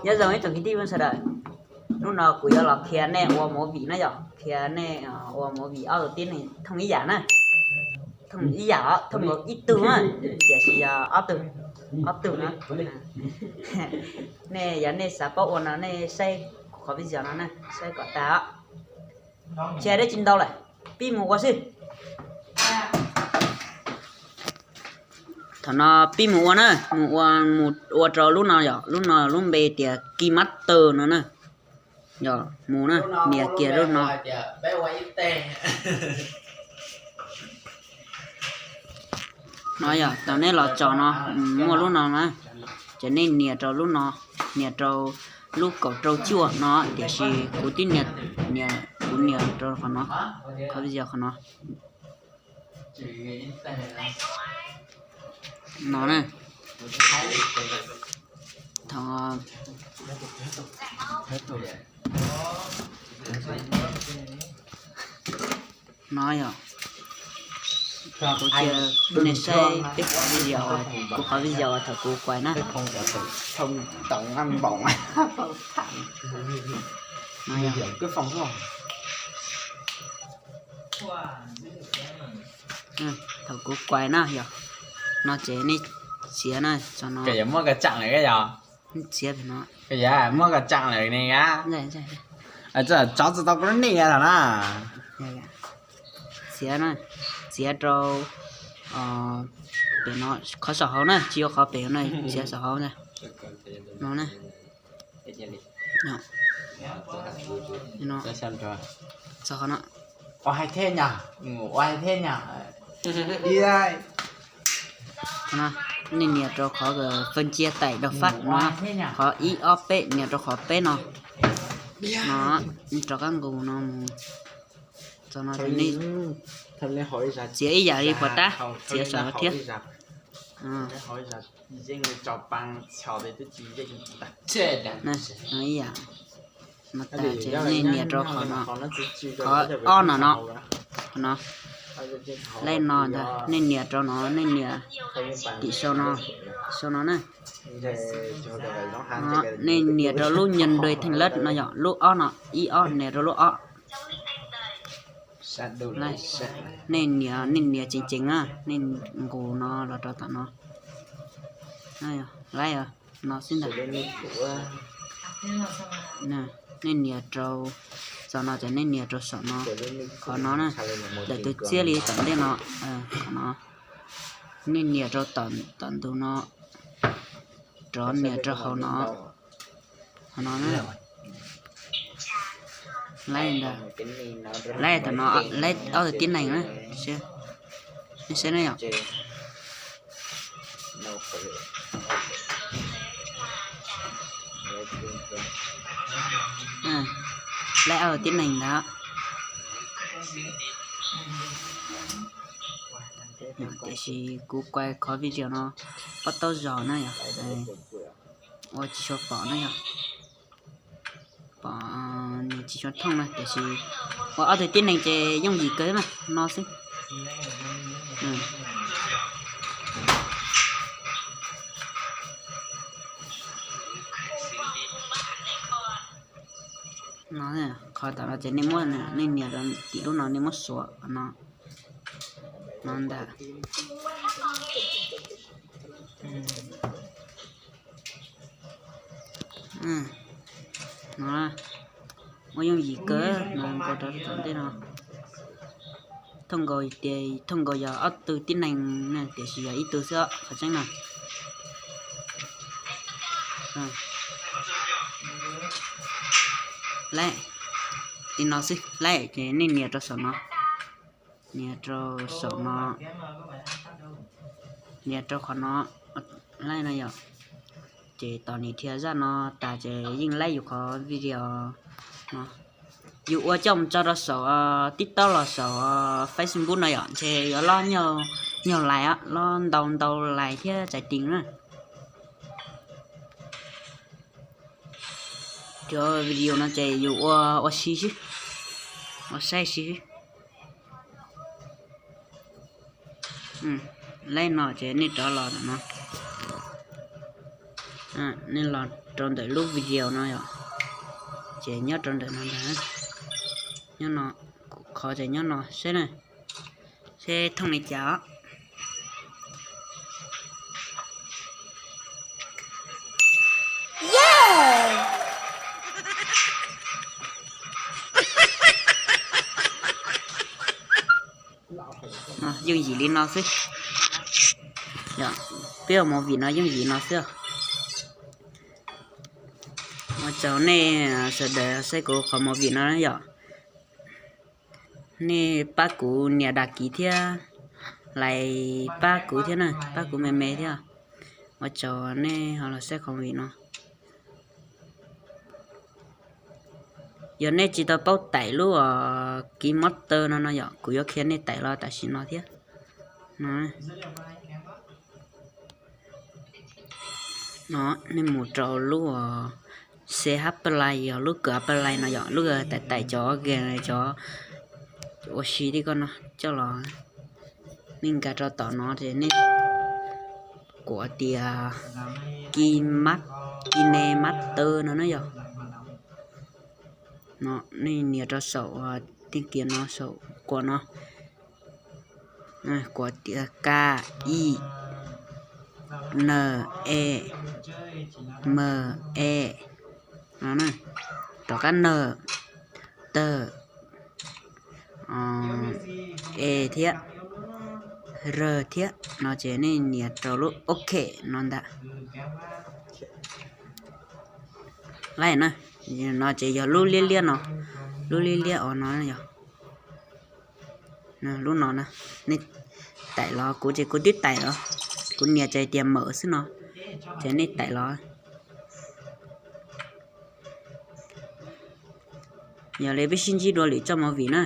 Nyob zoo ib tsoom kwv tij sawv daws, hnub no kuv yuav los qhia nej ua movie na yom, qhia nej ua movie ob tug tib neeg thooj ib yam na, thooj ib yam os, thooj ib tug na, tiam sis yog ob tug, ob tug na. Nej yog nej xav paub ua no nej saib kuv qhov video no na, saib kom tag os. Tsis hais dab tsi ntau lawm, pib mus ua xwb. Thaum no pib mus ua na, mus ua, mus ua rau lub no yom, lub no lub npe tias Kimaster no na. Yog mus na, nias kiag lub no. No yog thaum nej los tso no, muaj lub no na, ces nej nias rau lub no, nias rau lub kaum rau cuaj no, tiam sis kuv twb nias, nias, kuv nias rau qhov no, qhov video qhov no. No na. Thaum no yog kuv cia nej saib peb qhov video, kuv qhov video thaum kuv kuais na. Thaum kuv kuais na yog, no ces nej txiav na, txiav pem no. Txov tsis tau kuv lub nick lawm na. Txiav, txiav rau pem no, qhov saum hauv na, tsis yog qhov pem no, txiav saum hauv na. No na. Txog qhov no. Nej nias rau qhov faj cia taim rau faj no, qhov ib ob peb, nias rau qhov peb no. No, rov qab nqus no mus. Txog no ces nej txiav ib yam li puas tab, txiav saum no thiab. Ib yam no tas ces nej nias rau qhov no, qhov ob no no, qhov no, lej no ntag, nej nias rau no, nej nias tim sau no, sau no na. Nej nias rau lub nyuag nrui theej lab no yog lub ob no, ib ob nias rau lub ob. Nej nias, nej nias ceev ceev na, nej nqus no los rau tom no. Laib no xwb ntag. Nej nias rau, txog no ces nej nias rau saum no, qhov no na, daim tus txiab li tom ntej no, qhov no. Nej nias rau tom ntug no, rov nias rau hauv no, hauv no na. Laib ntag, laib tom no, laib ob tug tib neeg na, nej saib na yom. Laib ob tug tib neeg ntag. Tiam sis kuv kuai qhov video no pob taub zog na yom, ua tsis tshua pom na yom, pom nws tsis tshua thooj na, tiam sis ua ob tug tib neeg ces yooj yim kawg na, no xwb. No, qhov tom no ces nej muab, nej nias rau tim lub no nej muab xuav no, no ntag. No, muaj yooj yim kawg no, nkaus rau tom ntej no. Thooj nkaus tias thooj nkaus yog ob tug tib neeg na, tiam sis yog ib tug xwb qhov tseeb na. Laib, li no xwb, laib ces nej nias rau saum no, nias rau saum no, nias rau qhov no, laib no yom. Ces tos nim dhia zaj no tas ces yeej laib yus qhov video no. Yus ua coj mus tso rau saum TikTok los saum Facebook no yom, ntshe yuav lob nyuag lais, lob ntau ntau lais thiab txais tis na. Cov video no ces yus ua ua si xwb, ua saib si xwb. Laib no ces nej rov los no, Nej los rau ntawm lub video no yom, ces nyob rau ntawm no ntag. Nyob no, kuv qhov ces nyob no seb na, seb thooj li cas os. Yooj yim li no xwb. Peb ua movie no yooj yim no xwb. Ua tsaug nej sawv daws saib kuv qhov movie no yom. Nej pab kuv nias đăng ký thiab, like pab kuv thiab na, pab kuv me me thiab. Ua tsaug nej ho los saib qhov movie no. Yog nej tsis tau paub tải lub KineMaster no no yom, kuv yuav qhia nej tải los tam sim no thiab. No nej mus rau lub CH Play, yog lub kws Play no yom, lub tải tải cov game cov ua si li ko no coj los. Nej nkag rau tom no ces nej kuam tias Kine, KineMaster no na yom. No nej nias rau saum, tij kias no saum kuam no, kuam tias K I N E M E no, rov qab N T E thiab R thiab no ces nej nias rau lub OK no ntag. Laij na, no ces yog lub liab liab no, lub liab liab os no yog lub no na. Nej tải los, kuv ces kuv twb tải los, kuv nias ces tias mở xwb no, ces nej tải los. Yog li peb sib ntsib dua lwm txoj movie na.